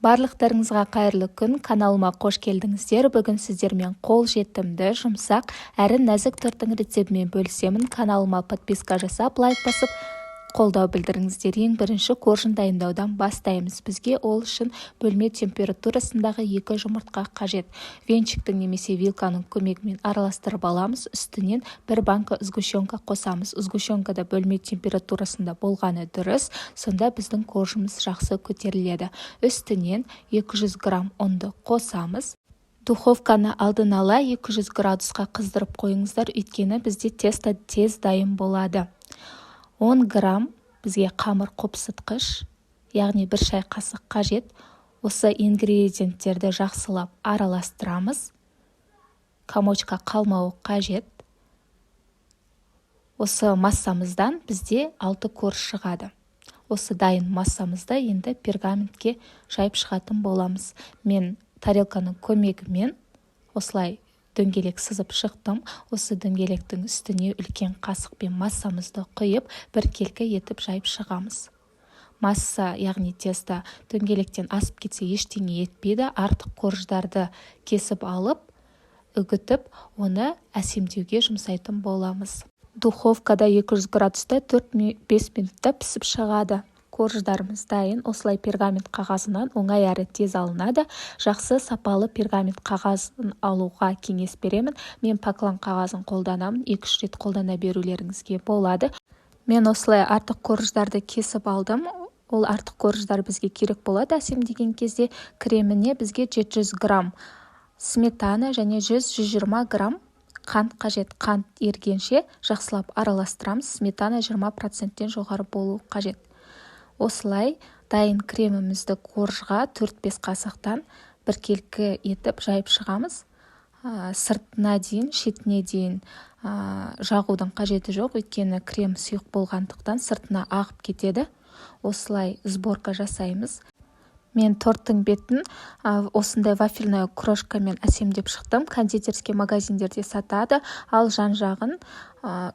Барлықтарыңызға қайырлы күн! Каналыма қош келдіңіздер! Бүгін сіздермен қолжетімді, жұмсақ әрі нәзік торттың рецептімен бөлісемін. Каналыма подписка жасап, лайк басып, қолдау білдіріңіздер. Ең бірінші коржын дайындаудан бастаймыз. Бізге ол үшін бөлме температурасындағы екі жұмыртқа қажет. Венчиктің немесе вилканың көмегімен араластырып аламыз. Үстінен бір банка сгущенка қосамыз. Сгущенка да бөлме температурасында болғаны дұрыс, сонда біздің коржымыз жақсы көтеріледі. Үстінен 200 грамм ұнды қосамыз. Духовканы алдын ала 200 градусқа қыздырып қойыңыздар, өйткені бізде тесто тез дайын болады. 10 грамм бізге қамыр қопсытқыш, яғни 1 шай қасық қажет. Осы ингредиенттерді жақсылап араластырамыз, комочка қалмауы қажет. Осы массамыздан бізде 6 корж шығады. Осы дайын массамызды енді пергаментке жайып шығатын боламыз. Мен тарелканың көмегімен осылай дөңгелек сызып шықтым. Осы дөңгелектің үстіне үлкен қасықпен массамызды құйып, біркелкі етіп жайып шығамыз. Масса, яғни тесто дөңгелектен асып кетсе, ештеңе етпейді. Артық корждарды кесіп алып, үгітіп, оны әсемдеуге жұмсайтын боламыз. Духовкада 200 градуста 4-5 минутта пісіп шығады. Корждарымыз дайын. Осылай пергамент қағазынан оңай әрі тез алынады. Жақсы, сапалы пергамент қағазын алуға кеңес беремін. Мен Поклан қағазын қолданамын, 2-3 рет қолдана берулеріңізге болады. Мен осылай артық корждарды кесіп алдым. Ол артық корждар бізге керек болады әсемдеген кезде. Креміне бізге 700 грамм сметана және 100-120 грамм қант қажет. Қант ергенше жақсылап араластырамыз. Сметана 20%-тен жоғары болуы қажет. Осылай дайын кремімізді коржға 4-5 қасықтан біркелкі етіп жайып шығамыз. Сыртына дейін, шетіне дейін жағудың қажеті жоқ, өйткені крем сұйық болғандықтан, сыртына ағып кетеді. Осылай сборка жасаймыз. Мен торттың бетін осындай вафельная крошкамен әсемдеп шықтым, кондитерский магазиндерде сатады. Ал жан жағын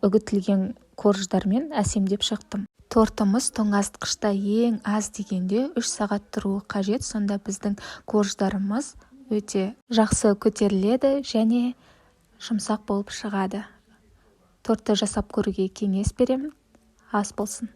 үгітілген корждармен әсемдеп шықтым. Тортымыз тоңазытқышта ең аз дегенде 3 сағат тұруы қажет. Сонда біздің корждарымыз өте жақсы көтеріледі және жұмсақ болып шығады. Тортты жасап көруге кеңес беремін. Ас болсын!